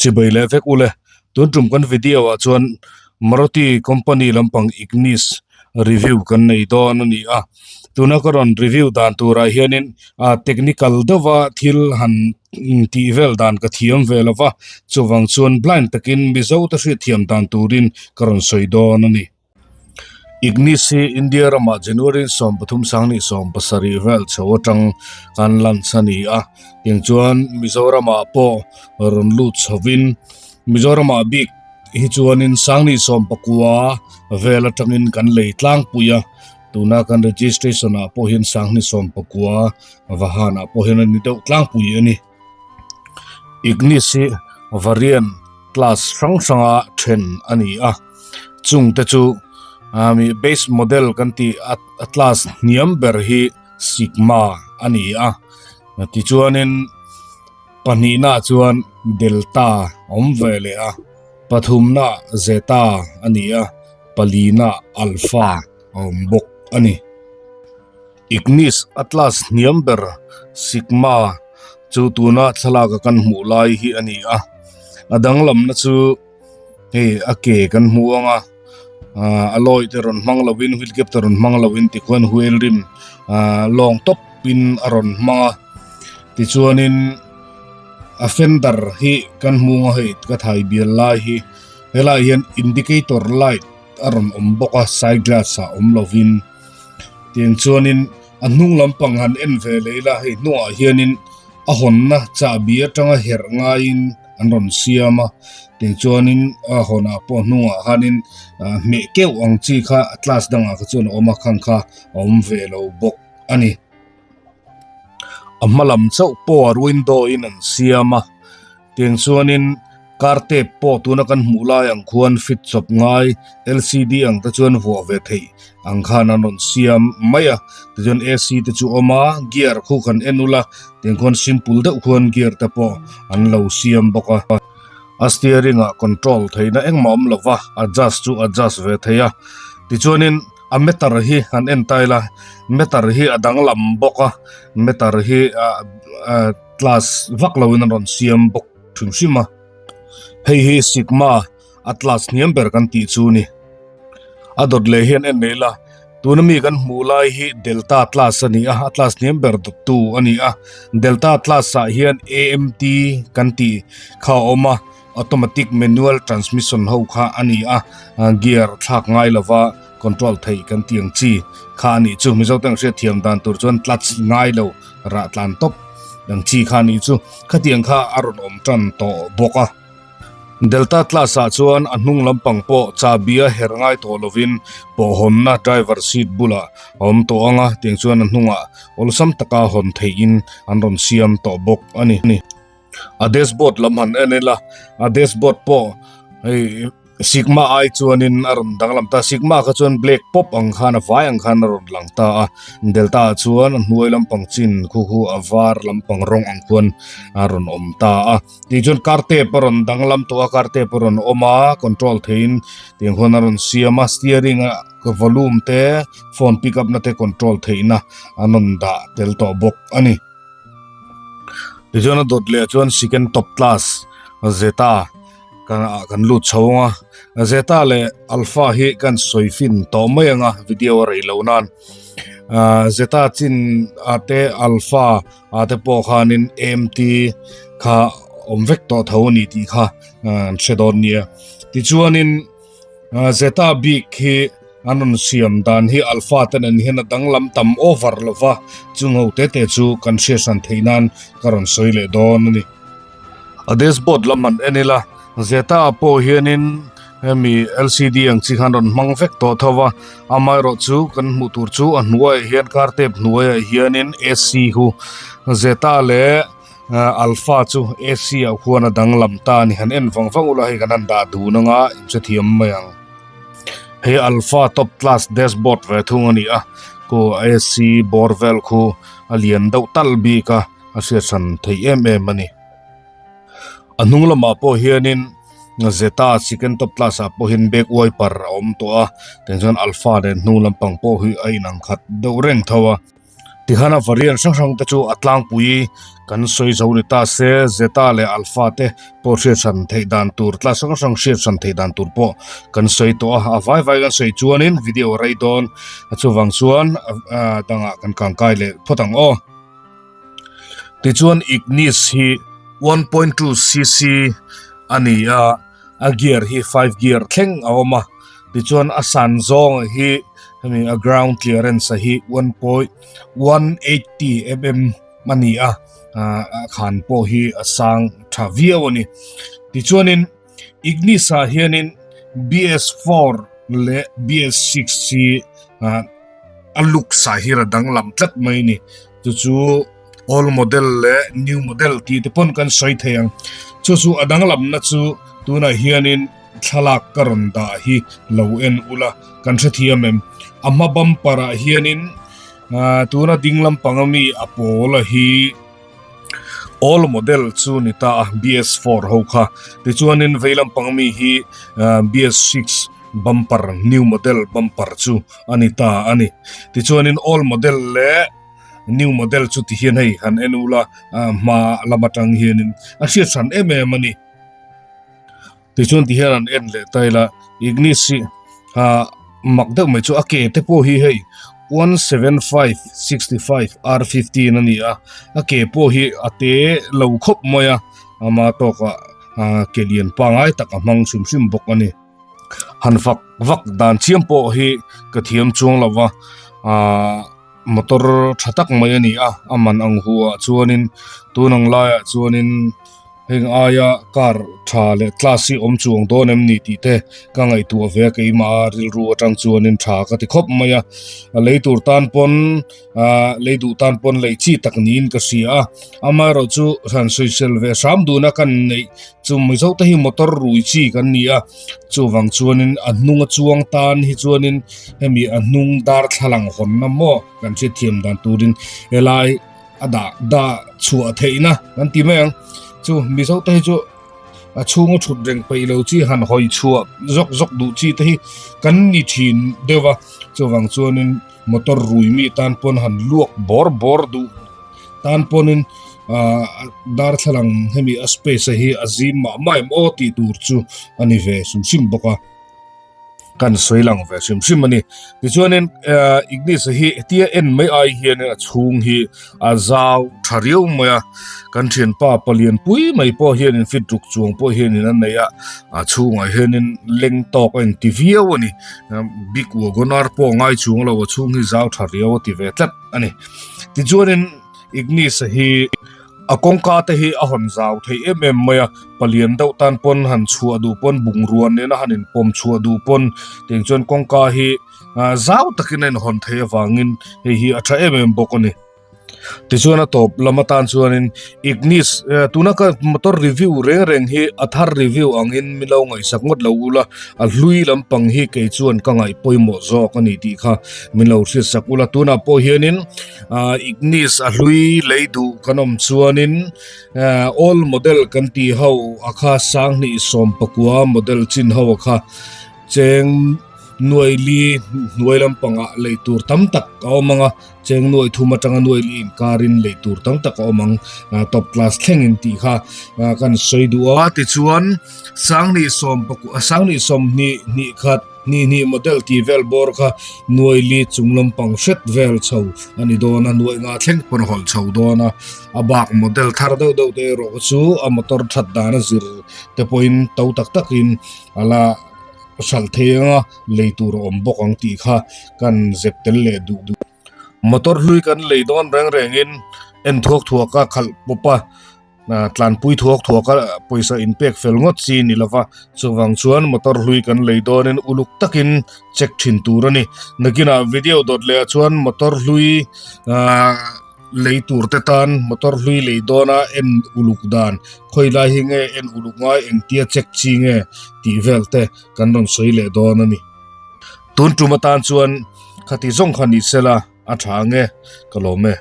Chibai leh vek ule tun tum kan video ah chuan Maruti company lampang Ignis review kan nei dawn a ni a tuna ka rawn review dan turah hianin ah technical deuha thil han tih vel dan ka thiam ve lo va chuvang chuan blind takin mizo te hriatthiam dan turin ka rawn sawi dawn a ni. Ignis hi India ramah January 13 sanghnih 17 vel chho atang kan launch a ni a, tiang chuan Mizoramah pawh rawn lut chhovin Mizoramah bik hi chuanin sanghnih 19 vel atangin kan lei tlangpui a, tuna kan registration ah pawh hian sanghnih 19 vahanah pawh hian a ni deuh tlangpui a ni. Ignis hi variant class hrang hranga then a ni a chung te chu ami base model kan tih a class hniam ber hi sigma a ni a tichuanin pahnihna ah chuan delta a awm ve leh a pathumna zeta a ni a palina alpha a awm bawk a ni. Ignis Atlas hniam ber Sigma chu tuna thlalak a kan hmuh lai hi a ni a, a danglamna chu hei a ke kan hmu ang a, ah a lawi te rawn hmang lovin wheel cap te rawn hmang lovin tikhuan wheel rim ah lawng tawp in a rawn hmang a, tichuanin a fender hi kan hmu ang a hei ka thai bial lai hi helaiah hian indicator light a rawn awm bawk a side glass ah awm lovin. Tiang chuanin a hnung lampang han en ve leh ila hei hnungah hianin a hawnna chahbi atanga herh ngaiin an rawn siam a tiang chuanin a hawnah pawh hnungah khanin ah hmeh keuh ang chi kha class dangah kha chuan a awm a khang kha a awm ve lo bawk a ni. A hma lam chauh pawh window in an siam a tiang chuanin car tape pawh tuna kan hmuh lai ang khuan fit chawp ngai lcd ang te chuan vuah ve theih ang khan an rawn siam mai a tichuan ac te chu a awm a gear khu kan en ula tiang khuan simple deuh khuan gear te pawh an lo siam bawk a a steering ah control theihna engmah a awm lova adjust chu adjust ve thei a tichuanin. A meter hi han en ta ila meter hi a danglam bawk a meter hi ah ah class vak lo in an rawn siam bawk hrim hrim a hei hi sigma a class hniam ber kan tih chu a ni a dawt leh hian en leh ila tuna mi kan hmuh lai hi delta class a ni a a class hniam ber dawt tu a ni a delta class ah hian A M T kan tih kha a awm a. Automatic manual transmission ho kha a ni a, gear thlak ngai lova control theih kan tih ang chi kha a nih chu. Mizo te ang hriat thiam dan tur chuan clutch ngai lo rah tlan tawp ang chi kha a nih chu. Khatiang kha a rawn awm tan tawh bawk a. Delta class ah chuan a hnung lampang pawh chahbi a herh ngai tawh lovin pawhhawnna driver seat bulah a awm tawh ang a, tiang chuan a hnungah awlsam taka hawn theihin an rawn siam tawh bawk a ni. A dashboard lam han en ila a dashboard pawh hei sigma ai chuanin a rawn danglam ta sigma kha chuan black pawp ang khan a vai ang khan a rawn lang ta a delta ah chuan a hnuai lampang chin khu khu a var lampang rawng ang khuan a rawn awm ta a tichuan car tape a rawn danglam tawh a car tape a rawn awm a control theihin tiang khuan a rawn siam a steering a volume te phone pick up na te control theihna an rawn dah tel tawh bawk a ni. Tichuan a dawt leh chuan second top class Zeta kan ah kan lut chho ang a Zeta leh Alpha hi kan sawi fin tawh mai ang a video a rei loh nan ah Zeta chin ah te Alpha ah te pawh khanin A_M_T kha awm vek tawh tho a ni tih kha an hre dawn nia tichuanin Zeta bik hi. An rawn siam dan hi Alpha te nen hian a danglam tam over lo va, chung ho te te chu kan hriatsan theih nan ka rawn sawi leh dawn a ni. A dashboard lam han en ila, Zeta ah pawh hianin hemi LCD ang chi khan rawn hmang vek tawh tho va, amaherawh chu kan hmuh tur chu a hnuaiah hian car tape hnuaiah hianin AC hu Zeta leh Alpha chu AC ah khuan a danglam ta a ni. Han en vang vang ula hei kan han dah dun anga inhrethiam mai ang. Hei alpha top class dashboard ve thung a ni a khu ac bawr vel khu a lian deuh tal bik a a hriat hran theih em em a ni a hnung lamah pawh hianin zeta second top class ah pawh hian back wiper a awm tawh a tiang chuan alpha nen hnung lampang pawh hi a inang khat deuh reng tho a. Tikhan a variant hrang hrang te chu a tlangpui kan sawi zo ni ta se, Zeta leh Alpha te pawh hriat hran theih dan tur class hrang hrang hriat hran theih dan tur pawh kan sawi tawh a, a vai vai kan sawi chuanin video a rei dawn a chuvang chuan dangah kan kangkai leh phawt ang aw. Tichuan Ignis hi 1.2 cc a ni a, a gear hi 5 gear thleng a awm a, tichuan a san zawng hi hemi a ground clearance a hi 1.180 mm a ni a, a khan pawh hi a sang tha viau a ni. Tichuanin Ignis ah hianin BS4 leh BS6 hi a looks ah hian a danglam tlat mai a ni. Chu chu old model leh new model tih te pawn kan sawi thei ang. Chu chu a danglamna chu tunah hianin thlalak ka rawn dah hi lo en ula kan hrethiam em. A hma bumper ah hianin tuna ding lampang ami a pawl a hi. Old model chu ni ta a BS4 ho kha tichuanin vei lampang mi hi BS6 bumper new model bumper chu a ni ta a ni tichuanin old model leh new model chu ti hian hei han en ula hma lam atang hianin a hriat hran em em a ni. Tichuan ti hian an en leh ta ila Ignis hi ah mak deuh mai chu a ke te pawh hi hei 175 65 R15 a ni a a ke pawh hi a te lo khawp mai a ama tawkah ah ke lian pangai tak a hmang hrim hrim bawk a ni han fak vak dan chiam pawh hi ka thiam chuang lo va ah motor tha tak mai a ni a a man ang hu ah chuanin tun ang laiah chuanin. Heng aia car tha leh class hi awm chuang dawn em ni tih te ka ngaihtuah ve a keimah a rilru atang chuanin tha ka ti khawp mai a, a lei tur tan pawn ah lei duh tan pawn lei chi tak niin ka hria a, amaherawh chu han sawisel ve hram duna kan neih chu Mizo te hi motor rui chi kan ni a, chuvang chuanin a hnung a chuang tan hi chuanin hemi a hnung darthlalang hawnna maw kan hriatthiam dan turin helai. A dah dah chhuah theihna kan ti mai ang chu Mizo te hi chu a chhunga thut reng peih lo chi han hawi chhuah zawk zawk duh chi te hi kan ni thin deuh a chuvang chuanin motor rui mi tan pawn han luak bawr bawr duh tan pawnin ah darthlalang hemi a space a hi a zim mah mah em aw tih tur chu a ni ve hrim hrim bawk a. Kan sawi lang ve hrim hrim a ni. Tichuanin Ignis hi hetia en mai ai hianin a chhung hi a zau tha riau mai a. Kan thianpa palian pui mai pawh hianin fit ruk chuang pawh hianin a nei a. A chhungah hianin leng tawk a inti viau a ni. Big Wagon R pawh a ngai chuang lo a chhung hi zau tha riau a ti ve tlat a ni. Tichuanin Ignis hi. A kawngka te hi a hawn zau thei em em mai a, palian deuh tan pawn han chhuah duh pawn bungrua nena han inpawm chhuah duh pawn tiang chuan kawngka hi zau takin a inhawn theih avangin hei hi a tha em em bawk a ni. Tichuan a tawp lam atan chuanin Ignis tuna ka motor review reng reng hi a thar review angin min lo ngaihsak ngawt lo ula, a hlui lampang hi kei chuan ka ngaih pawimawh zawk a ni tih kha min lo hriatsak ula. Tunah pawh hianin Ignis a hlui lei duh kan awm chuanin old model kan tih ho a kha sanghnih sawmpakua model chin ho a kha cheng nuai li hnuai lampangah lei tur tam tak a awm ang a cheng nuai thum atanga nuai li inkarin lei tur tam tak a awm ang top class thlengin tih kha kan sawi duh a tichuan sanghnih sawmpakua sanghnih sawmhnih hnih khat. Hnih hnih model tih vel bawr kha nuai li chung lampang hret vel chho a ni dawn a, nuai nga thleng pawn a hawlh chho dawn a, a bak model thar deuh deuh te erawh kha chu a motor that dan a zir te pawhin to tak takin a la hralh thei ang a, lei tur a awm bawk ang tih kha kan zep tel leh duh duh. Motor hlui kan lei dawn reng rengin en thuak thuak a khalh pawp a. Tlanpui thuak thuak a pawisa inpek fel ngawt chi ni lova, chuvang chuan motor hlui kan lei dawnin uluk takin check thin tur a ni. Nakinah video dawt leh ah chuan motor hlui lei tur te tan motor hlui lei dawna en uluk dan khawi lai hi nge en uluk ngai engtia check chi nge tih vel te kan rawn sawi leh dawn a ni. Tun tum atan chuan khati zawng kha ni sela a tha nge ka lawm e.